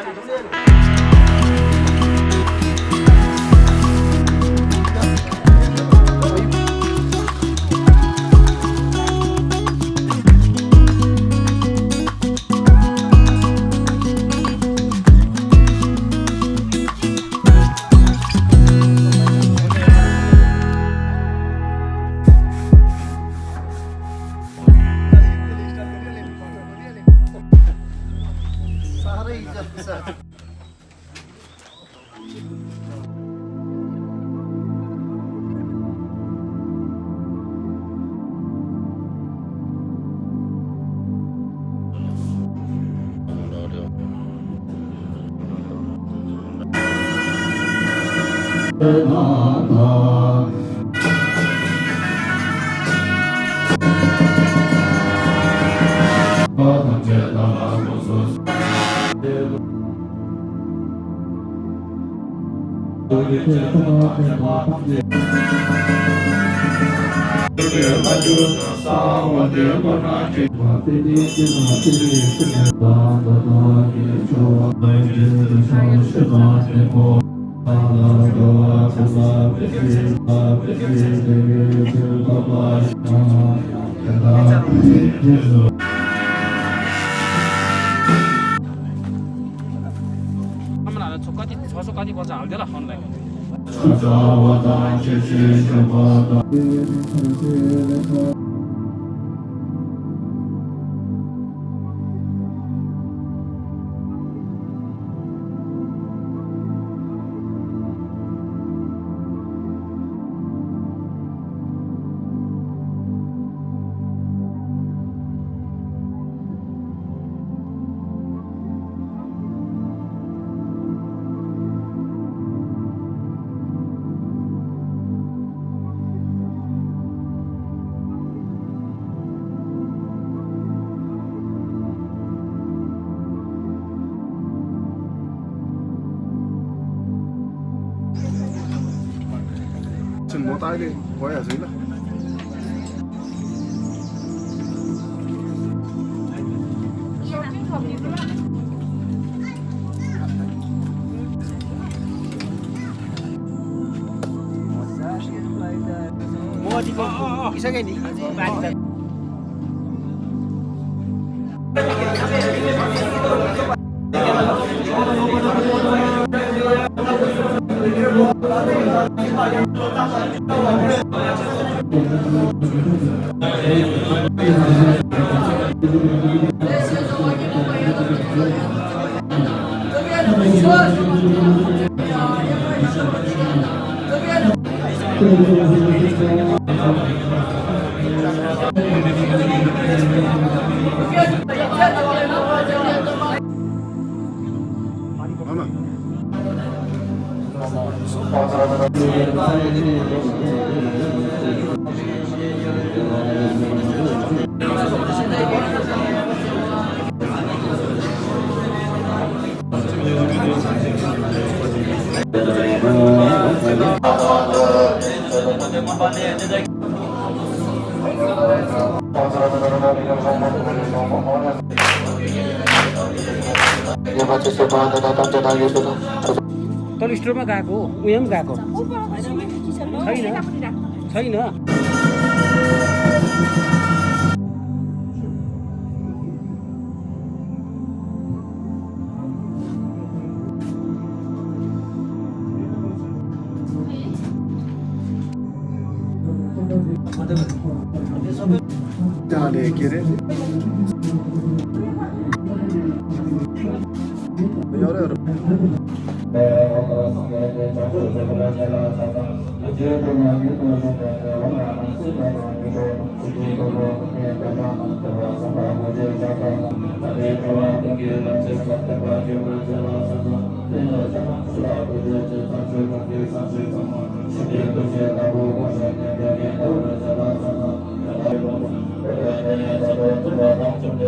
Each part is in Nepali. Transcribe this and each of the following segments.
他们俩的从高地传说高地广场的了，好嘞。 Chân mó tay đi, quay ở dưới này. Mua đi con, isa cái đi. तल स्टोरमा गएको उयो पनि गएको छैन छैन जाने के रे यार Hãy subscribe cho kênh Ghiền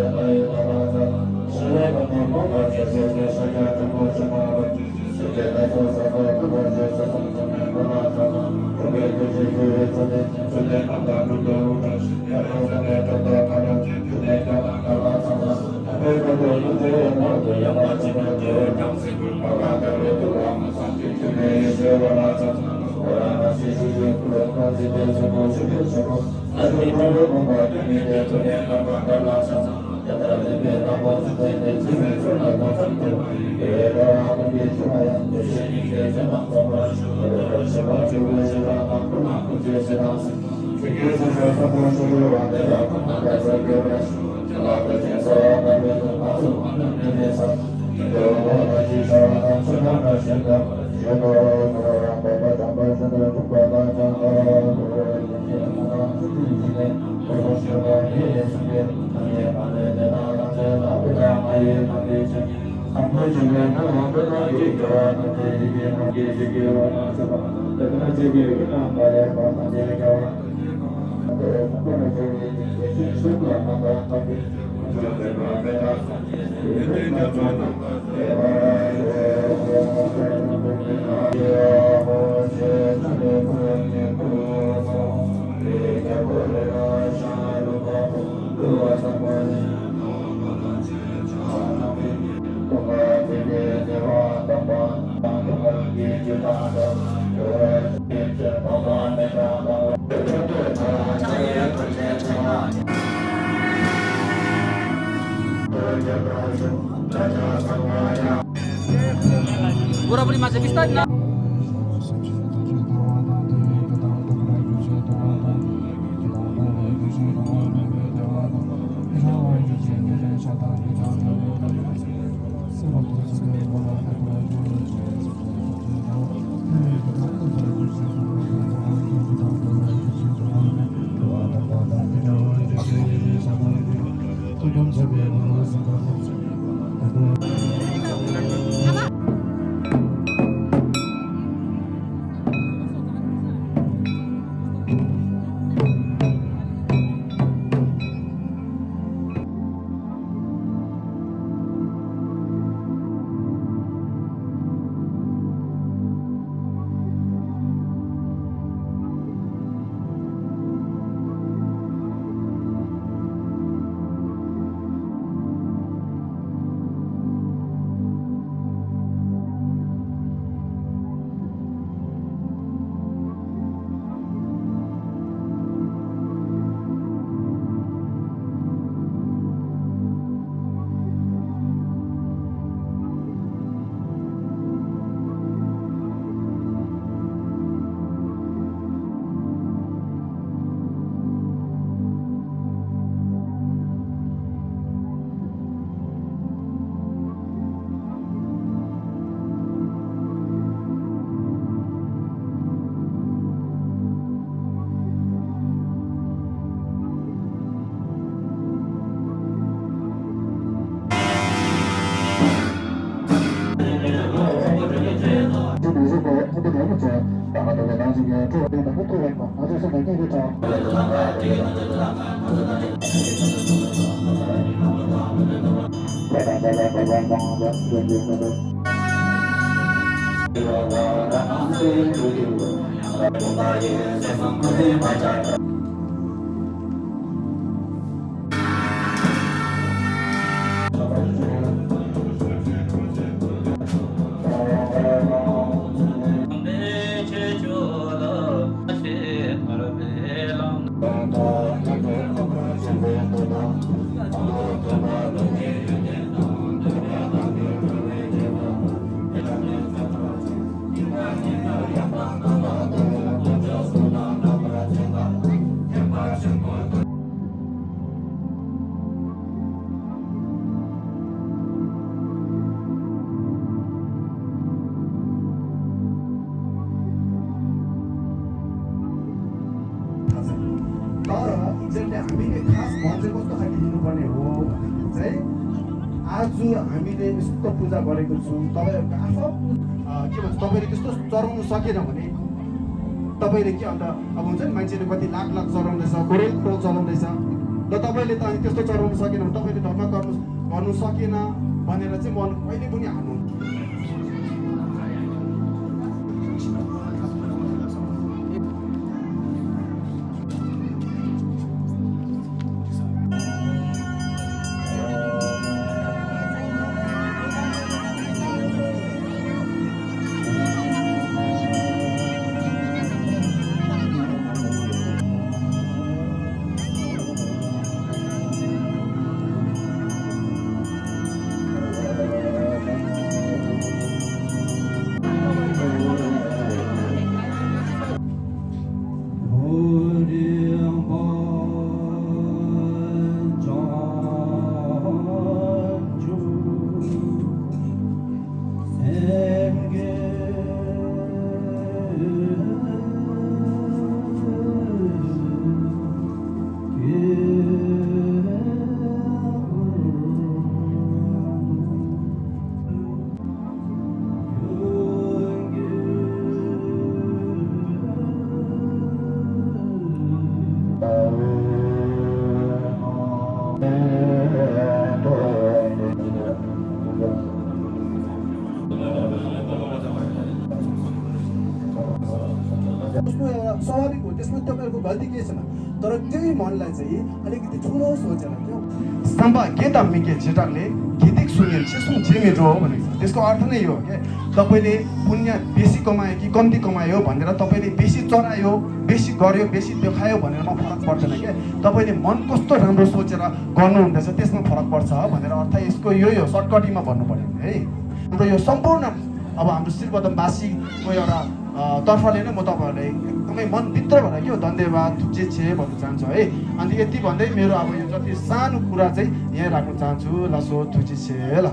Mì Gõ để không bỏ lỡ những video hấp dẫn. बुढाबुढी मान्छे बिस्तारै न हामीले खास भन चाहिँ कस्तो खालको दिनुपर्ने हो भन्दाखेरि चाहिँ आज हामीले यस्तो पूजा गरेको छौँ तपाईँहरूको आफू के भन्छ तपाईँले त्यस्तो चढाउनु सकेन भने तपाईँले के अन्त अब हुन्छ नि मान्छेले कति लाख लाख चढाउँदैछ करोड करोड चलाउँदैछ र तपाईँले त अनि त्यस्तो चढाउनु सकेन भने तपाईँले धर्म गर्नु सकेन भनेर चाहिँ मन कहिले पनि हाल्नु उसको एउटा स्वाभाविक हो त्यसमा तपाईँहरूको गल्ती केही छैन तर त्यही मनलाई चाहिँ अलिकति ठुलो सोचेर क्या सम्भव के त मिके झेटाङले गीतिक सुनेर चाहिँ झिमेटो हो भनेको छ त्यसको अर्थ नै यो हो क्या तपाईँले पुण्य बेसी कमायो कि कम्ती कमायो भनेर तपाईँले बेसी चरायो बेसी गर्यो बेसी देखायो भनेरमा फरक पर्दैन क्या तपाईँले मन कस्तो राम्रो सोचेर गर्नुहुँदैछ त्यसमा फरक पर्छ भनेर अर्थ यसको यो सर्टकटीमा भन्नु पऱ्यो है हाम्रो यो सम्पूर्ण अब हाम्रो श्रीबदमवासीको एउटा तर्फले नै म तपाईँहरूलाई एकदमै मनभित्रबाट के हो धन्यवाद जे छे भन्न चाहन्छु है अनि यति भन्दै मेरो अब यो जति सानो कुरा चाहिँ यहाँ राख्न चाहन्छु लसो थुची छे ल